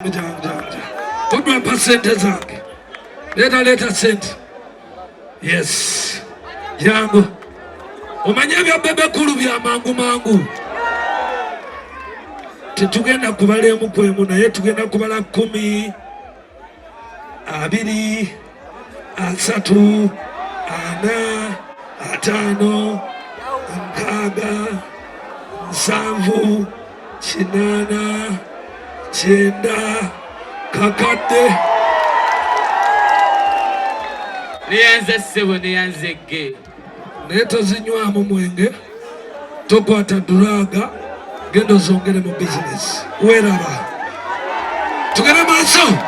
Jangu, jangu. Kodwa mpa sente zange. Leta, leta sente. Yes. Jangu. Omanye ebya Bebe Cool bya mangu mangu. Tetugenda kubala emu ku emu naye tugenda kubala 10, 20, 30, 40, 50, 60, 70, 80, 90, kakadde. Neyanze ssebo, neyanze gge. Naye tozinywamu mwenge, tokwata drug, genda ozongere mu bizinesi. Weeraba. Tugende maaso,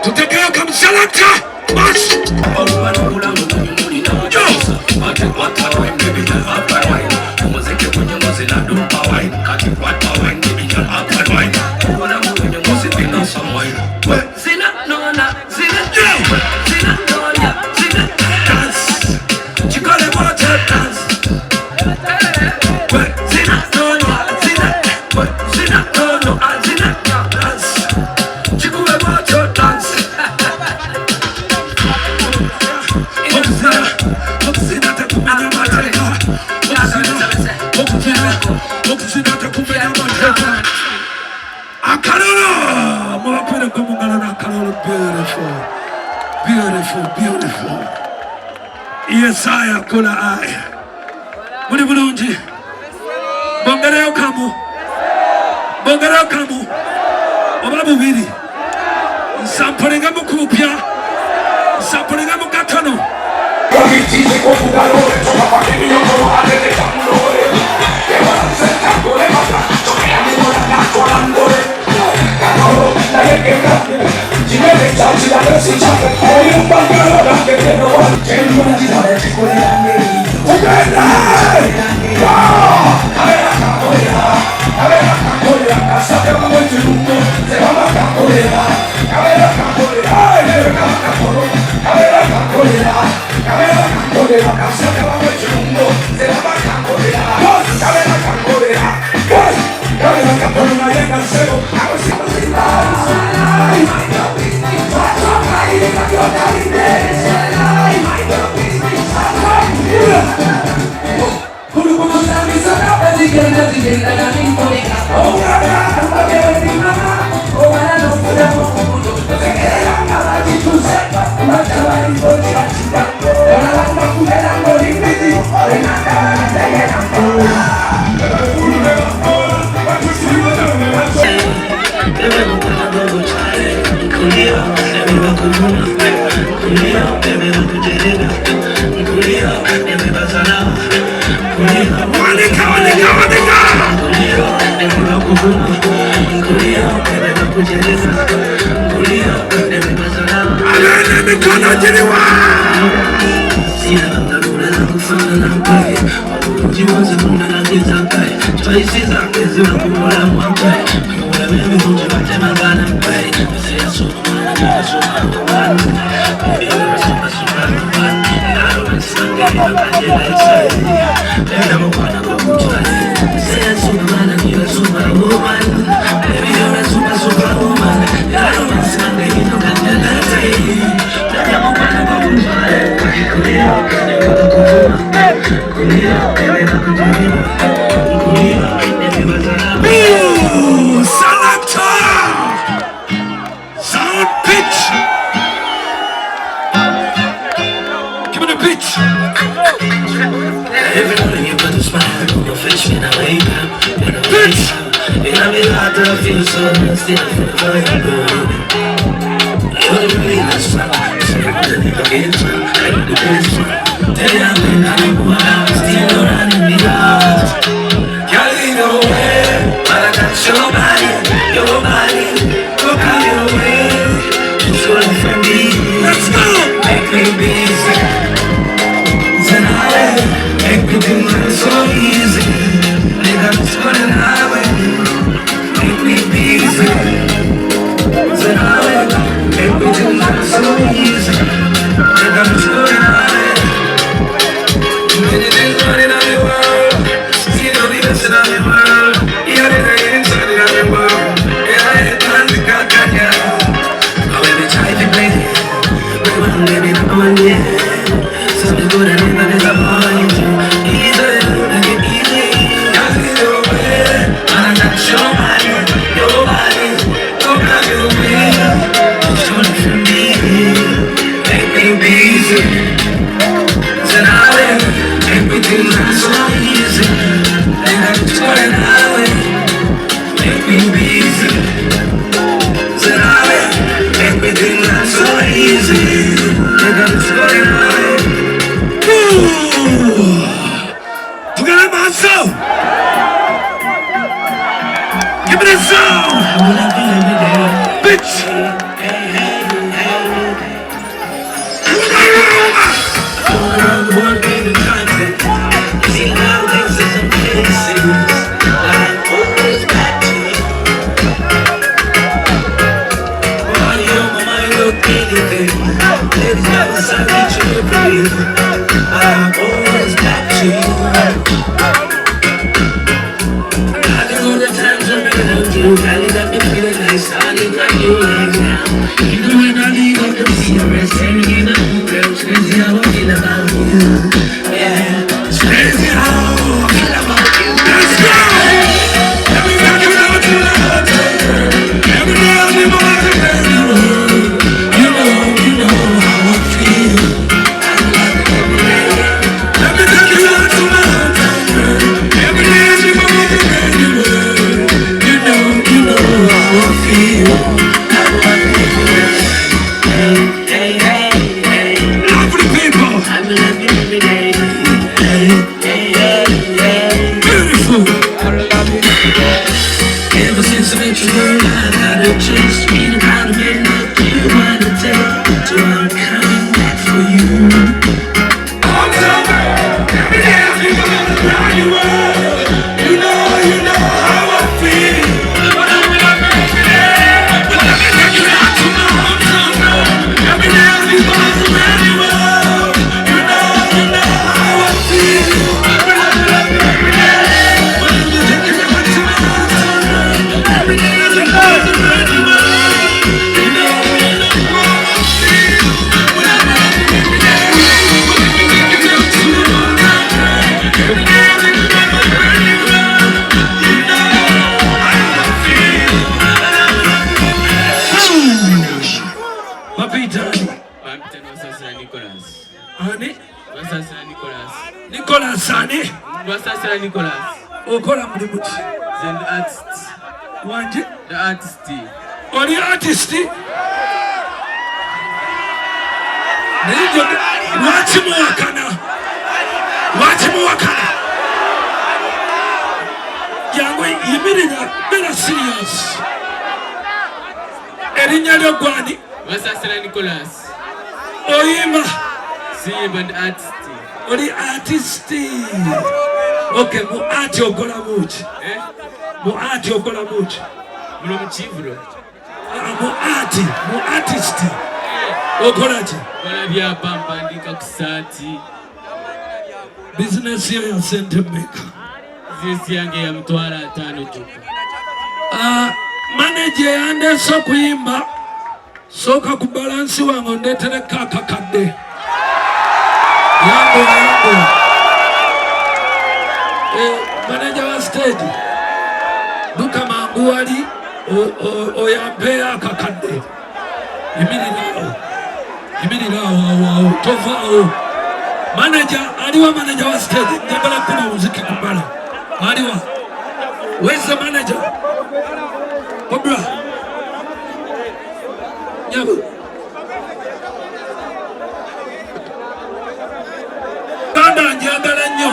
tutegeyo kamusalata maaso. Akalolo! Mubapere ko mungalo n'akalolo. Beautiful, beautiful, beautiful. Yesaya kola aya. Muli bulungi. Bongereyo kamu. Bongereyo kamu. Oba bubiri. Nsampolenga mu kupya. Nsampolenga mu katono. Wanika, wanika, wanika. Alene mikono jiriwa. Selector! Sound pitch! Give me the pitch! Every morning you put a smile on your face when I wake up. Pitch! And I'm in hot, I feel so still feel the fire burning. You're the realest one, I'm the best one. Tell you I'm still running me out. Girl, you know where, but I got your body, your body. Look out your way, it's good for me. Let's go! Make me busy. Tonight, make me do it so easy. Nigga, I'm just running highway. Make me busy. Tonight, make me do it so easy. Nigga, I'm just running highway. Many things running on the world. See the best in the world. Yeah, the inside of the world. Yeah, I ain't Bitch. Around the world in content. See a lot of things in some places. I'm always back to you. Body on my mind, look anything. Ladies by my side, each and every. I'm always back to you. I can go the times I'm around you. I got me feeling nice. I need like you right now. Even when I leave, I can see your rest. Staring in the girls, crazy how I feel about you. Yeah, it's crazy how I feel about you. Let's go! Every time you know you love every day I'm in my you know how I feel. Let me take you out to my girl. Every day I'm in my you know how I feel. Hey, hey, hey. Lovely people, I will love you every day. Hey, hey, hey, hey. beautiful. Ever since I met you, girl, I've had a chance to be the kind of man that you wanna take. So I'm coming back for you. Every day I'm in my world. You know how I feel. But I'm in love every day. But let me take you out to my hometown, girl. Every day I'm in my world. You know how I feel. But I'm in love every day. But let me take you out to my hometown, girl. Every day I'm in my world. You know how I feel. But I'm in love every day. But let me take you out to my hometown, girl. Every day I'm in my world. You know how I feel. Papita. Bampita Nwasasira Nicholas. Ani? Nwasasira Nicholas. Nicholas ani? Nwasasira Nicholas. Okola mulimu ki? Nze ndi artist. Wanje? The artist. Oli artist? Naye lwaki muwakana? Lwaki muwakana? Jangu yimirira, beera serious. Erinnya lyo gwani? Nwasasira Nicholas. Oyimba? Siyimba, ndi artist. Oli artist. Okay, mu art okolamu ki? Eh? Mu art okolamu ki? Muno mu kivulo. Ah, mu art, mu artist okola ki? Nkola byapa, mpandiika ku saati. Bizinesi yo ya sente mmeka? Bizinesi yange ya 500,000 gyokka. Ah, manager yandeese okuyimba, sooka ku balansi wange ondeetereko akakadde. Yanguwa, yanguwa. Eh, manager wa stage, duka mangu wali oyampeeyo akakadde. Yimirira awo, yimirira awo, awo, awo, tovaawo. Manager aliwa? Manager wa stage, njagala kuba muziki kumala. Aliwa? Where's the manager? Cobra Nyabu. Uganda njagala nnyo.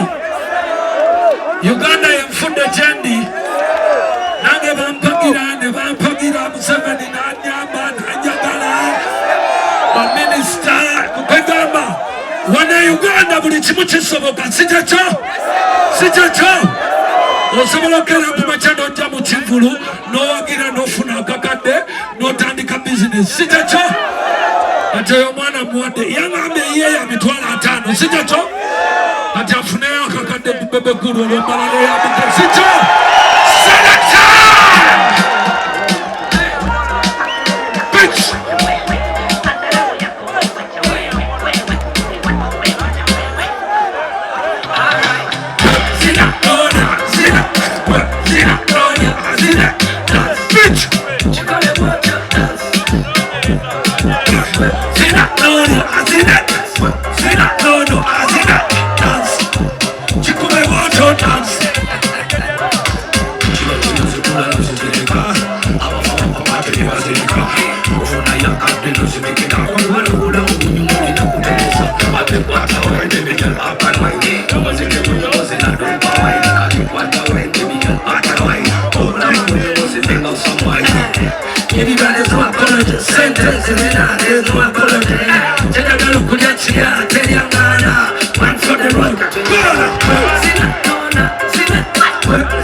Uganda yenfudde kyendi. Nange bampagira ne bampagira, Museveni n'anyamba n'anjagala, baminisita. Kwegamba wane Uganda buli kimu kisoboka, si kyekyo? Si kyekyo? Osobola okukera ku makya n'ojja mu kivulu n'owagira n'ofuna akakadde n'otandika bizinesi, si kyekyo? Kati oyo omwana muwadde, yaŋambye ye ya 50,000, si kyekyo? Kati afuneyo akakadde ku Bebe Cool olwomala neyambuka, si kyo? Selector! Bitch! Zina, ona, zina, zina, ona, zina, bitch! Zina, ona, zina, zina, ona, zina, dance. Chikume moto dance. Baby girl, there's no apology. Sentence in there's no apology. Njagala okulya kirya, teri angaana. One for the road. Zina, dona, zina,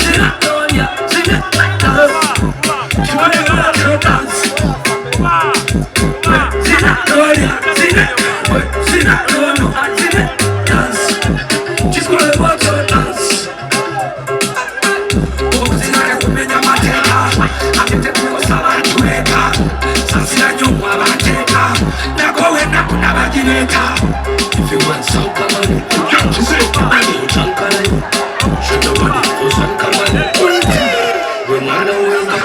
zina, donya, zina, dance. Kikole moto dance. Zina, donya, zina, zina, dono, zina, dance. Kikole moto dance. Okuzina kumenya mateeka, ate kukosa bantu beka. Sansira nnyo abateeka, nakowe ennaku n'abagireeta. If you want some, come on. Come on. Show your body, go some, come on. We wanna wake up.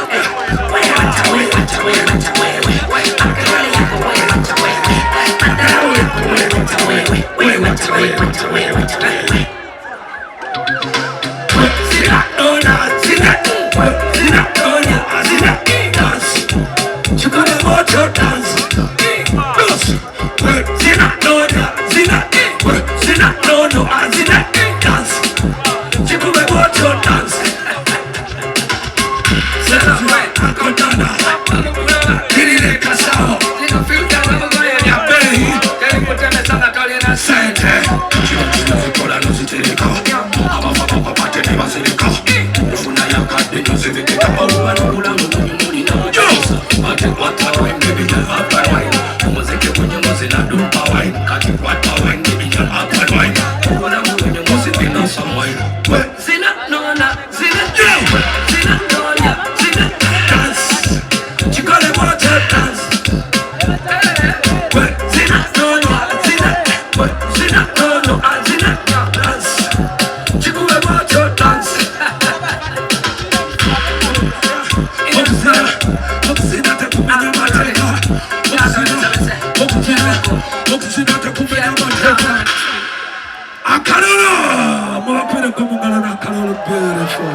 Beautiful,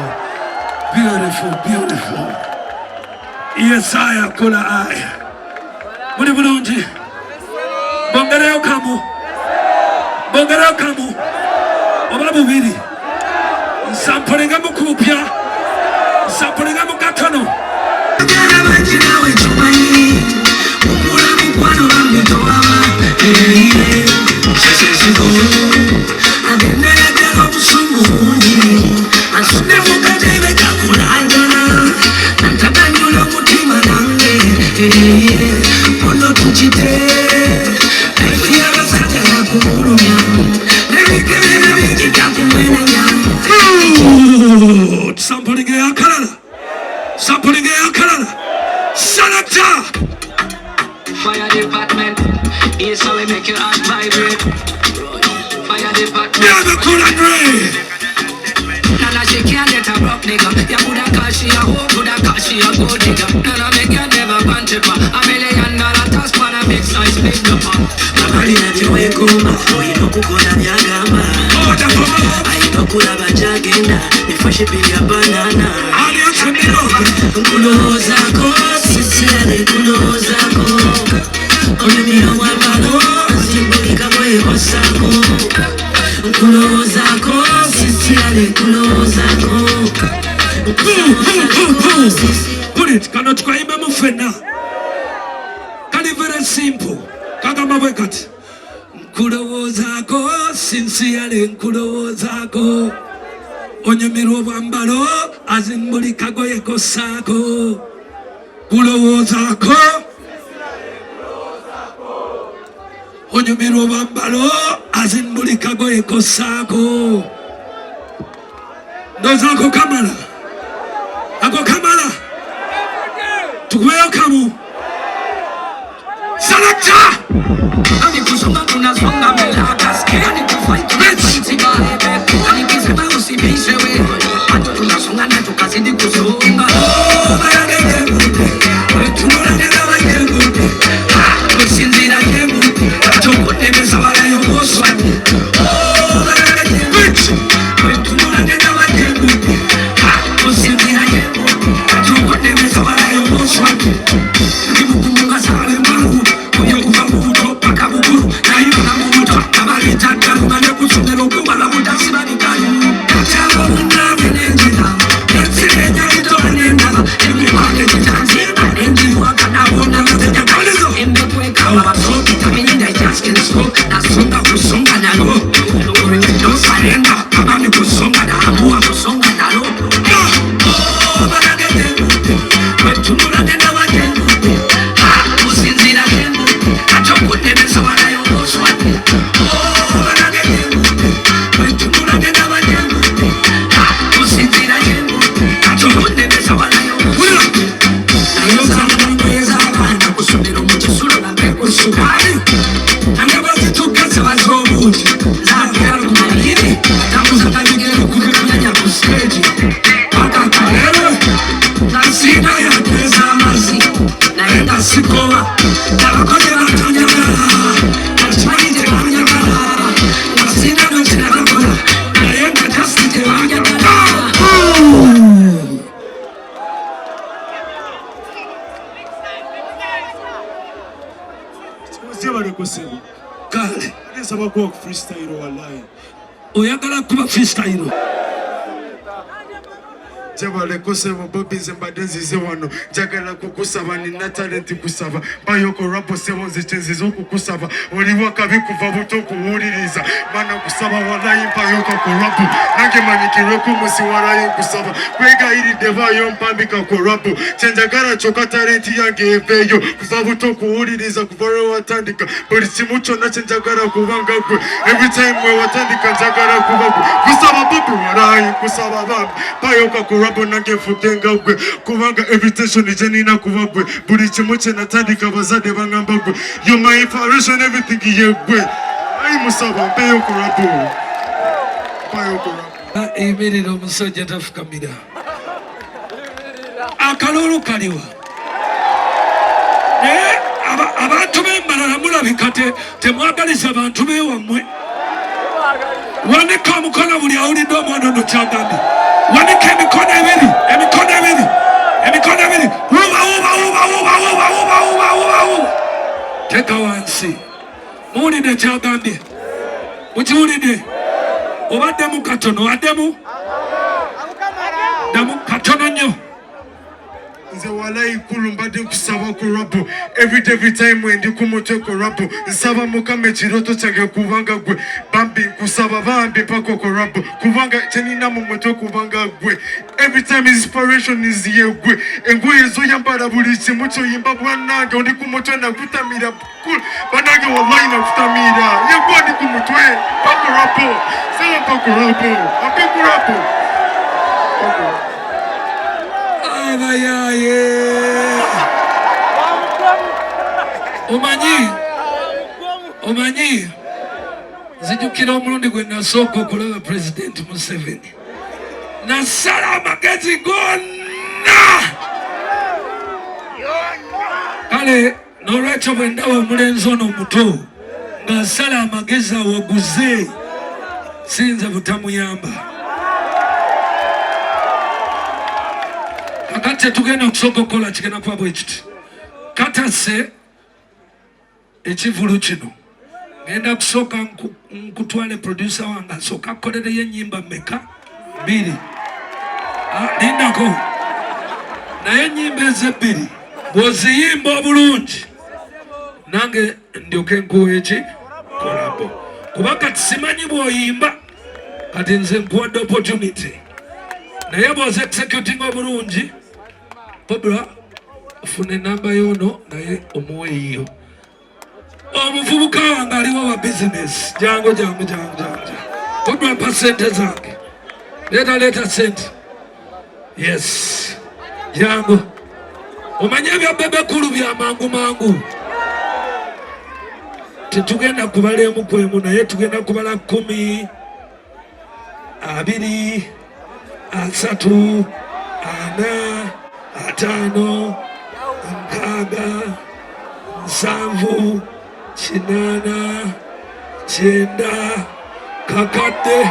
beautiful, beautiful. Yesaya kola aya. Muli bulungi. Bongereyo kamu. Bongereyo kamu. Oba bubiri. Nsampolinga mukupya. Nsampolinga mukatono. Sampling akalala. Sampling akalala. Selector. Fire department. Here's how we make your heart vibrate. Fire department. Yeah, the cool and ray. Nana, she can't get a broke nigga. You coulda call she a hoe, coulda call she a gold digger. Nana make you never want tripper. $1 million tax for a big size big number. Abalina byeweegomba, olina okukola byagamba. Alina okulaba gy'agenda, nefashe bya banana. Nkulowoozaako, sisirane nkulowoozaako. Olumira omwambalo, nsimbulika bwekosaako. Nkulowoozaako, sisirane nkulowoozaako. Put it, kano tukayimbemu ffenna. Kali very simple. Kagamba bwe kati. Nkulowoozaako, sincerely nkulowoozaako. Onyumirwa obwambalo, azimbuli kagoye kosaako. Kulowoozaako. Onyumirwa obwambalo, azimbuli kagoye kosaako. Ndowooza ako kamala. Ako kamala. Tukubeyo kamu. Selector! Sukari Angabazi bazobuti Zagera kumayini Tambuza kanyigero kukakanyanya kusteji Paka kalele Nasina ya pesa mazi Naenda sikowa Tabakote natanyagala Nachanite wanyagala Nasina nochinagakula Naenda jasite wanyagala. Kale Nsaba kuba freestyle wallahi. Oyagala kuba freestyle. Jebaleko sebo Bobi nze mbadde nzize wano njagala kukusaba nina talenti kusaba bayoko rapo sebo nze kyenzize okukusaba oli wakabi kuva buto okuwuliriza mana kusaba walayi mpayoko ku rapo nange manyikirweko musi walayi nkusaba kwegayiridde baayo mpambika ku rapo kyenjagala kyokka talenti yange eveeyo kuva buto okuwuliriza kuva lwe watandika buli kimu kyonna kyenjagala kubanga gwe every time we watandika njagala kuba gwe kusaba Bobi walayi nkusaba bambi bayoka ku rapo nange nfuge nga gwe kubanga every tension gye nina kuba gwe buli kimu kye natandika abazadde bangamba gwe you my inspiration everything ye gwe ayi musaba mpeyo ku rapo mpayo ku rapo. Emirira omusajja tafukamira. Akalulu kaliwa. Naye abantu b'embalala mulabika temwagaliza bantu bewammwe. Wanika omukono buli awulidde omwana ono kyagambye. Wanika emikono ebiri, emikono ebiri, emikono ebiri. Wuba, wuba, wuba, wuba, wuba, wuba, wuba, wuba, wuba. Teeka wansi. Muwulidde kyagambye? Mukiwulidde? Obaddemu katono, addemu? Ddamu katono nnyo. Nze walayi kulu mbadde nkusaba ku rapo every time wendi ku mutwe ku rapo nsaba mukama ekirooto kyange kubanga gwe bambi nkusaba bambi mpaka ku rapo kubanga kyenina mu mutwe kubanga gwe every time inspiration is ye gwe engoye zoyambala buli kimu kyoyimba bwanange ondi ku mutwe nakutamira cool banange wallahi nakutamira yegwe ndi ku mutwe mpaka rapo saba mpaka rapo ampe ku rapo. Abayaye. Omanyi nzijukira omulundi gwe nasooka okulaba Pulezidenti Museveni nasala amagezi gonna. Kale n'olwekyo bwe ndaba omulenzi ono omuto ng'asala amagezi awaguze siyinza butamuyamba. Kakati tetugenda okusooka okukola kigenda kuba bwe kiti. Katase ekivulu kino ngenda kusooka nkutwale producer wange asooka akolereyo ennyimba mmeka? 2. Lindako. Naye ennyimba ezo 2 bw'oziyimba obulungi nange ndyoke nkuwe eki kolabo. Kuba kati simanyi bw'oyimba kati nze nkuwadde opportunity. Naye bw'oza executing obulungi Cobra ofuna enamba y'ono naye omuwe yiyo. Omuvubuka wange aliwo wa business. Jangu jangu jangu jangu. Cobra mpa sente zange. Leeta leeta sente. Yes. Jangu. Omanye ebya Bebe Cool bya mangu mangu. Tetugenda kubala emu ku emu naye tugenda kubala 10, 20, 30, 40, 50, 60, 70, 80, 90, kakadde.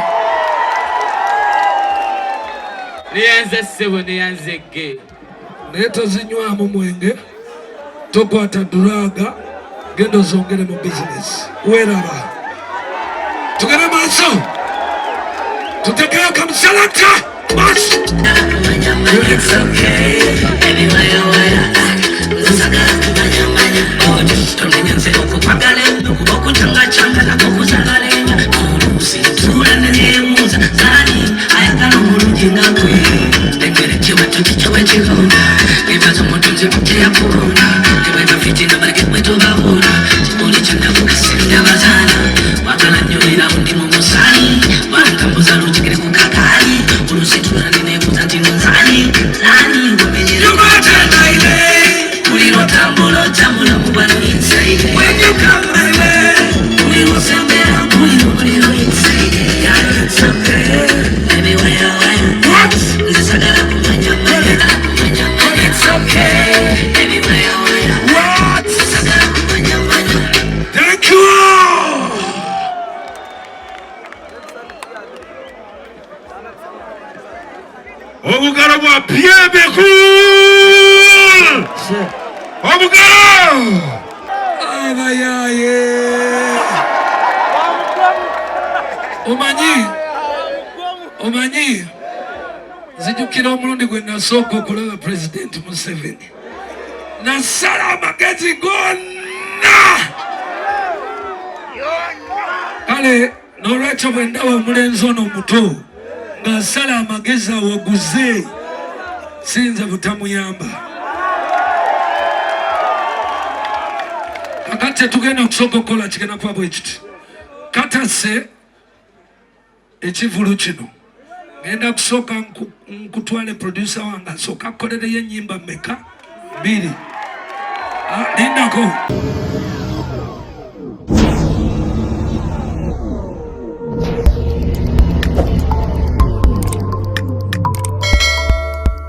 Neyanze ssebo, neyanze gge. Naye tozinywamu mwenge, tokwata duraga, genda ozongere mu bizinesi. Weeraba. Tugende maaso. Tutegeyo kamusalata. Maaso. It's okay. Baby, waya waya. Nsagala kumanya manya. Tonenya nze okukwagala ennyo kuba okucangacanga nako kuzagala ennyo. Oluusi nsula ne neemuuza zani ayagala omulungi nga gwe. Engeri kiweto kikyo bwe kivunda. Nebaza omutonzi teyakulonda. Ne bwe bafitina baleke bwe tubabula. Kibuli kye navuga sindabazaana. Wagala nnyo era ndi mu musayi. Wantambuza lukigere ku kakaali. Oluusi ntula ne neebuuza nti nzani zani ngomenyera. Buli lw'otambula otambula mu bano inside. mugalo abayaye omanyi omanyi nzijukira omulundi gwe nasooka okulaba pulezidenti Museveni nasala amagezi gonna kale n'olwekyo bwe ndaba omulenzi ono omuto ng'asala amagezi awaguze siyinza butamuyamba kakati tetugenda okusooka okukola kigenda kuba bwe kiti katase ekivulu kino ngenda kusooka nkutwale producer wange asooka akolereyo ennyimba meka bbiri ah, lindako.